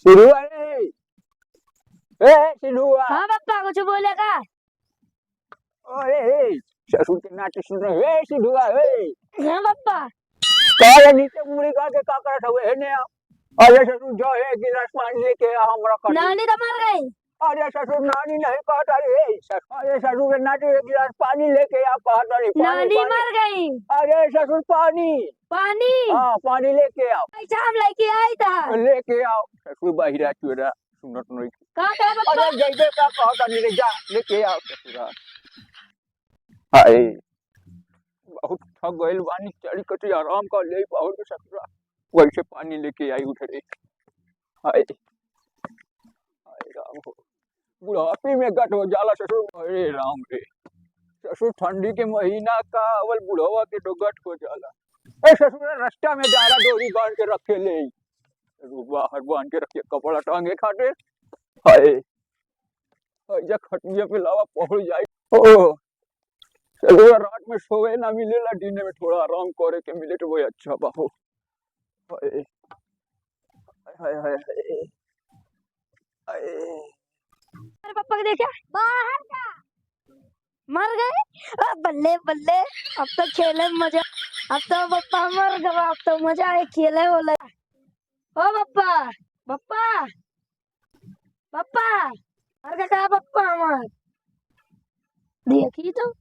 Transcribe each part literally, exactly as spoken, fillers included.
सिद्धुआ रे, ए सिद्धुआ। हाँ बप्पा, कुछ बोले का? अरे हे, ससुर के नाती सुन रहे, हे सिद्धुआ, हे। हाँ बप्पा। का रे नीचे मुड़ी का के का करत हवे, हे ने आ। अरे ससुर, जो है एक गिलास पानी लेके आ हमरा खातिर। नानी तो मर गई। अरे ससुर, नानी नहीं कहत, अरे हे ससुर, अरे ससुर के नाती एक गिलास पानी लेके आ कहत, अरे पानी, नानी पानी। मर गई। अरे ससुर, पानी। पानी? हाँ, पानी लेके आओ। अच्छा, हम लेके आई था। लेके आओ। ससुर बहिरा चोरा, सुनत नहीं। का करे बप्पा? अरे जइबे का कहत नहीं रे, जा, लेके आओ ससुरा। हाय, बहुत थक गइल बानी, चली कटी आराम कर ले, बहुत ससुरा। वैसे पानी लेके आई उधरे। हाय, हाय राम हो, बुढ़ापे में गट हो जाला ससुर। अरे राम रे, ससुर ठंडी के महीना का अवल बुढ़वा के तो गट हो जाला। ए ससुर, रास्ता में डारा डोरी बांध के रखे ले, ससुर बाहर बांध के रखे कपड़ा टांगे खातिर। हाय, हाय जा खटिया पे लावा पहुड़ जाई। ओ, चलो, रात में सोवे ना मिलेला, दिने में थोड़ा आराम करे के मिले तो वही अच्छा बा हो। हाय, हाय, हाय, हाय, हाय। अरे पप्पा के देखे, बाहर का मर गए। अब बल्ले बल्ले, अब तो खेले में मजा। अब तो पप्पा मर गवा, अब तो मजा आए खेले बोले। ओ पप्पा, पप्पा, पप्पा, मर गया का पप्पा हमार? देखी तो।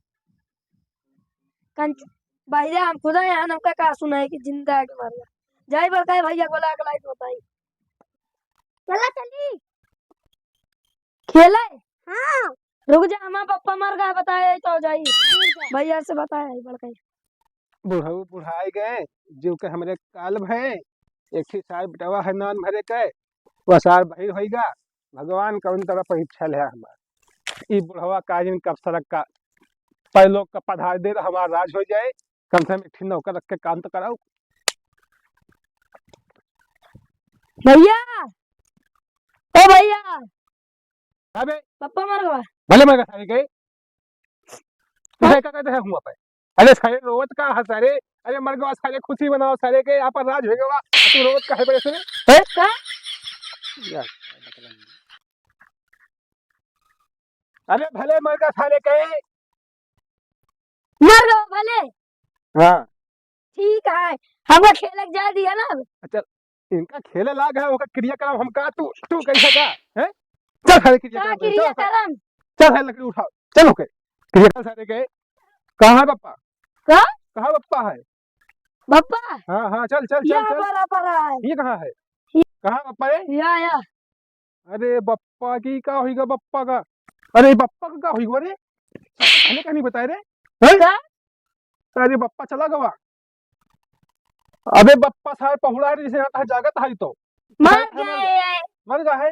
कंच-, भैया, हम खुदा यहाँ हमका का सुनाई कि जिंदा है कि मर गया। जाई बड़का भैया को लाग लाइट बताई। चला चली। खेले? हाँ। रुक जा, हमार पप्पा मर गया, बताए तो जाई। ठीक है। भैया से बताए बड़का। बुढ़ऊ बुढ़ाए गए, जीव के हमरे काल भए, एक ही साल बिटवा है नान भरे के, वह साल बहिर होइगा। भगवान कौन तरह परीक्षा ले हमार। ई बुढ़वा का जिन कब सड़क का पैलोक का पधार दे, हमार राज हो जाए, कम से कम एक ठिन नौकर रख के काम तो कराओ। भैया, ओ भैया, अबे पप्पा मर गवा। भले मर गवा सारे के। तुझे का कहते हैं हुआ पे? अरे सारे रोवत का है सारे? अरे मर गवा सारे, खुशी मनाओ सारे के, यहाँ पर राज हो गवा। तू रोवत का है बड़े सुने? हैं? का? यार, अरे भले मर गवा सारे के। मर गवा भले। हाँ। ठीक है, हमका खेले के जाए दिया ना। अच्छा, इनका खेले लाग है, ओकर क्रियाकर्म हम का, तू, तू कैसे का, हैं? चल सारे क्रियाकर्म का करे, चल सारे। क्रियाकर्म? चल सारे लकड़ी उठाओ, चल ओके। क्रियाकर्म सारे के, कहाँ है पप्पा? का? कहाँ पप्पा है? पप्पा? हाँ, हाँ, चल, चल, चल, यहाँ चल। पड़ा, पड़ा है। ये कहाँ है? ये कहाँ पप्पा है? या, या। अरे बप्पा की का होइगा बप्पा का? अरे बप्पा का का होइगा रे? पहले का नहीं बताए रे? हैं? का? अरे बप्पा चला गवा। अबे बप्पा सारे पहुड़ा है, जैसे यहाँ जागत है तो। मर गए। मर गया है।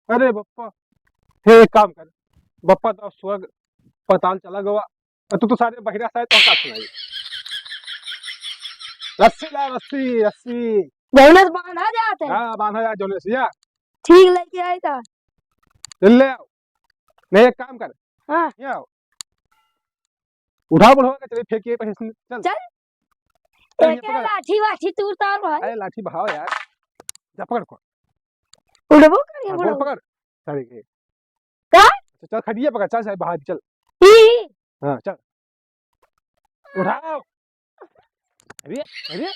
अरे बप्पा, हे एक काम कर, बप्पा तो स्वर्ग पताल चला गवा। अ, तू तो सारे बहिरा सारे तो का सुनाई। रस्सी ला, रस्सी, रस्सी। जौने से बांधा जात है। हाँ, बांधा जात जौने से, या। ठीक लेके आई था। ले आओ। नहीं, एक काम कर। हाँ। ये आओ। उठाओ बुढ़वा के, चलिए फेंकिए, पहले इसमें, चल। चल। चल, ये एक पकड़। लाठी वाठी तू उतार भाई। अरे लाठी बहाओ यार। जा पकड़ को। उठबो करिए हाँ, गोड़ बुढ़वा। पकड़। सारे के। का? अच्छा, चल खटिया पकड़, चल, चल बाहर चल। ई। हाँ, चल। उठाओ। अरे, अरे।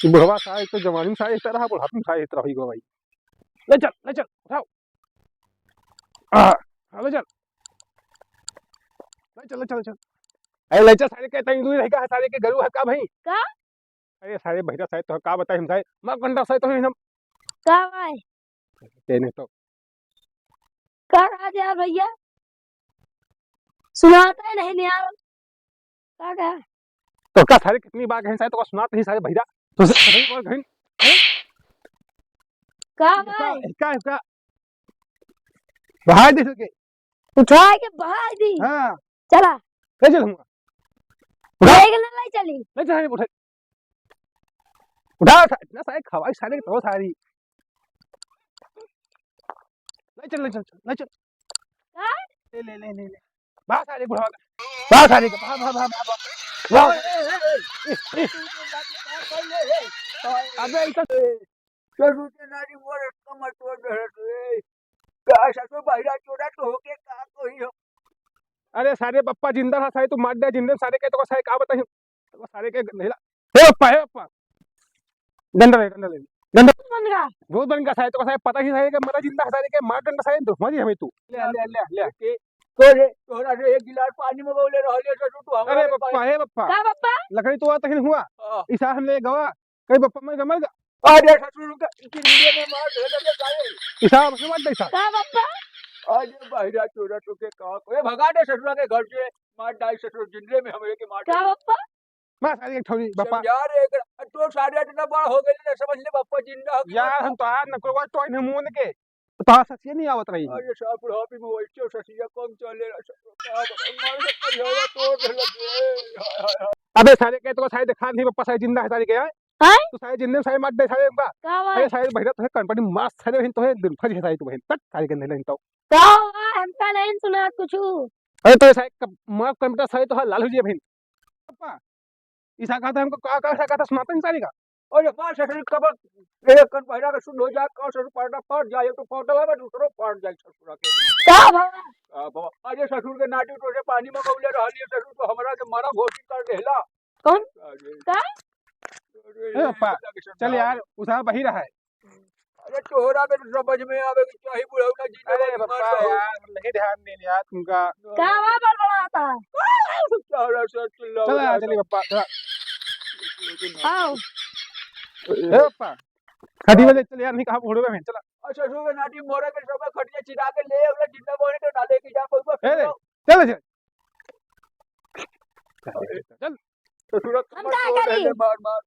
ये बुढ़वा सारे तो जवानी में सारे इस तरह, बुढ़ापे में सारे इस तरह होइगा भाई। ले चल, ले चल, उठाओ। आ, हाँ, ले चल। ले चल, ले चल, ले चल। अरे ले चल सारे के, तनी दूर रह का सारे के गरु है का भाई? का? अरे सारे बहिरा सारे तो का बताई हम सारे, माँ कंडा सारे तो हम। का भाई? तेने तो। का कहा यार भैया? सुनाता ही नहीं यार। का कहा? तो का सारे कितनी बार कहें सारे, तो का सुनात नहीं सारे बहिरा। तो से-, से-, और घिन, हैं? का का, भाई? का, का? बाहर दे सके। उठा के बाहर दी। हाँ। चला। ले चल हम। उठा। ले चल, ले चली। ले चल, उठा। उठा, उठा, इतना सारे खवाई सारे के तो सारी। ले चल, ले चल, ले चल। हाँ? ले, ले, ले, ले, ले। बाहर सारे बुढ़वा का। बाहर सारे का, बाहर, बाहर, बाहर, बाहर, बाहर। बाहर। ए, ए, ए, ए, ए, ए, ए, अबे, ई तो ससुर के नारी मोर कमर तोड़ दे रे। का ससुर बहिरा चोरा तो होके का कोई हो? अरे सारे बप्पा जिंदा रहा, सारे तू मार दे जिंदे, सारे के तो सारे का बताई, तो सारे के नहिला। हे बप्पा, हे बप्पा, डंडा ले, डंडा ले, डंडा। बन गया। बहुत बन गया सारे, तो सारे पता ही सारे के मरा जिंदा है, सारे के मार डंडा सारे, तो मारी हमें तू। ले, ले, ले, ले। के, तो रे, तोहरा से एक गिलास पानी मंगौले रहलिए ससुर, तू हमरा अरे के बप्पा, पानी हे बप्पा। का बप्पा? लकड़ी तो आता ही नहीं हुआ। हाँ। इसा हमने गवा, कहीं बप्पा मर गया, मर गया। अरे ससुर का जिंदे में मार दे लगे गाय। इसा बस मार दे इसा। का बप्पा? अरे बहिरा चोरा तो के का, ए भगा दे ससुरा के घर से, मार डाई ससुर जिंदे में हमरे के मार का डाई। बप्पा? मार सारे एक ठौरी बप्पा। समझा रे, एक, तो सारे इतना बड़ा हो गए ना, समझ ले बप्पा जिंदा हो कि यार, मर हम तो आज न कोई तो नहीं मुंह के। तो ससिया नहीं आवत रही। अरे साहब, बुढ़ापे में वैसे ससिया कम चले रहा, सब का बताऊं, मार के करियावा तोड़ दे लगे। हाय, हाय, हाय। अबे सारे के तो सारे दिखा नहीं, बप्पा सारे जिंदा है सारे के, हैं? हैं? तो सारे जिंदे सारे मार दे सारे का। का बात? अरे सारे बहिरा तो है, कंपनी मार सारे बहन तो है, दिन भर है सारे तो बहन तक सारे के नहीं तो। का हुआ? हमका नहीं सुना कुछ। अरे तो सारे क-, मार कंप्यूटर सारे तो है लाल हो जाए बहन। बप्पा, ईसा कहता हमको का, का, का कहता सुनाता इंसानी का। अरे बा ससुर कब एक कन बहिरा के सुन हो जा, का ससुर पर्दा फट जाए, एक तो फटल है, दूसरो फट जाए ससुरा के। का बाबा? का बाबा? अरे ससुर के नाटी तो से पानी मंगौले रहलिए, ससुर तो हमरा के मरा घोषित कर देला। कौन? अरे। का? अरे, ए बप्पा, ये लगे चल यार, उसा बहिरा है। अरे तोहरा के तो समझ में आवे कि चाहे बुढ़ऊ ना जी अरे जवानी बप्पा मार लो। यार, नहीं ध्यान दे यार तुमका। का बा बड़बड़ाता? सारा सर चिल्ला चला रहा यार, है। चलिए बप्पा, चला। आओ। ए बप्पा, खड़ी बजे चल यार, नहीं कहाँ बुढ़वे में, चला। अच्छा, ससुर के नाटी मोरे के सब खटिया चिरा के ले, अगला जिंदा बोले तो ना लेके जा पउबा। ए रे, चल, चल। चल। ससुरा हम कमर का तोड़ करी? देले मार मार।